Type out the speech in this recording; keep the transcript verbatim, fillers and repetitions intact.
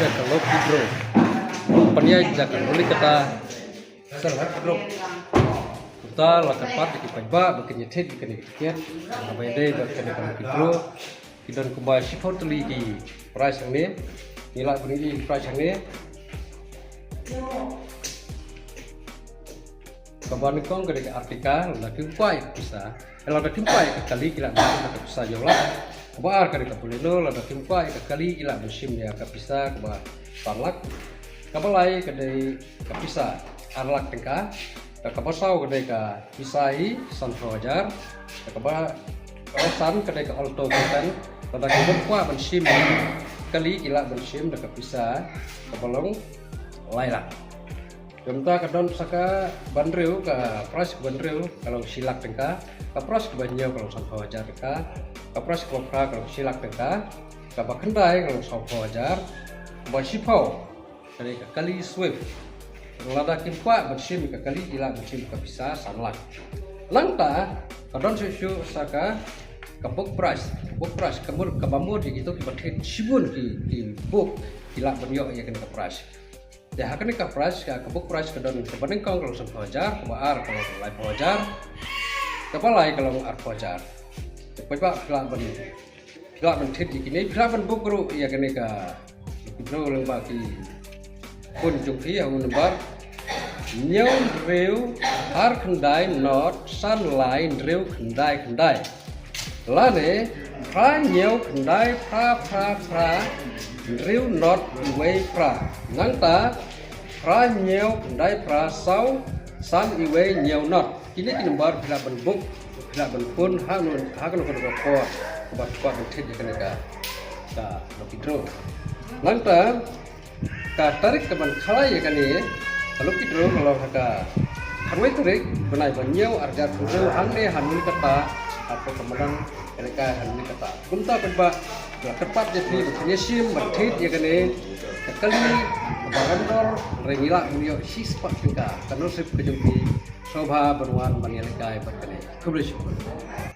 Ka lucky draw. Pynïaid da ka lucky kata. Sa lucky draw. Kumta la kyrpad ïa ki paidbah ba kin ïa thied ïa kane ka tiket. Haba ïadei bad kane ka lucky draw, ki don kumba shiphew tylli ki prize hangne. Ngi lah ban ïohi ki prize hangne. Kaba nyngkong ka dei ka Ertiga, lada kim kwah ïa ka pisa, eh, lada kim kwah ïa ka kali, ki lah ban shim da ka pisa hynñiew lak. Kaba ar ka dei ka Baleno, lada kim kwah ïa ka kali, ki lah ban shim ïa ka pisa kaba san lak. Kaba lai ka dei ka pisa ar lak tyngka. Kaba saw ka dei ka pisa hi sanphew hajar. Kaba, kaba san ka dei ka Alto K ten. Lada kim kwah ban shim ïa ka kali, ki lah ban shim da ka pisa kaba long lai lak. Kumta ka don sa kaba hynriew, ka prize kaba hynriew ka long shi lak tyngka, ka prize kaba hynñiew ka long sanphew hajar tyngka, ka prize kaba phra ka long shi lak tyngka, kaba khyndai ka long sawphew hajar, kaba shiphew ka dei ka kali Swift. Lada kim kwah ban shim ka kali, ki lah ban shim ka pisa san lak. Nangta ka don shuh shuh sa ka, ka book prize, ka book prize, ka mut, kaba mut ïa kito kiba thied shibun ki, ki book, ki lah ban ïoh ïa kane ka prize. Te ha kane ka prize, ka, ka book prize ka don kaba nyngkong ka long sanphew hajar, kaba ar ka long laiphew hajar, kaba lai ka long arphew hajar. Te paidbah phi lah ban, phi lah ban thied ïa kine, phi lah ban book ruh ïa kane ka lucky draw lyngba ki phone jong phi ha u number hynñiew hynriew ar khyndai nod san lai hynriew khyndai khyndai. Lane phra hynñiew khyndai phra phra phra hynriew nod uwei phra. Nangta phra hynñiew khyndai phra saw san uwei hynñiew nod. Kine ki number phi lah ban book, phi lah ban phone ha kano, ha kano kano ka por kaba phi kwah ban thied ïa kane ka, ka lucky draw. Nangta ka tarik kaban khalai ïa kane ka lucky draw ka long ha ka khatwei tarik bnai ba hynñiew arhajar arphew hynriew hangne ha Noneykatta, hapoh ka madan ka lehkai ha Noneykatta. Kumta paidbah, la kyrpad ïa phi ba phin ïa shim ban thied ïa kane ka kali kaba randor, hynrei ngi lah ban ïoh shispah tyngka. Ka nusip ka jong phi, sngewbha ban wan ban ïa lehkai bad kane. Khublei shibun.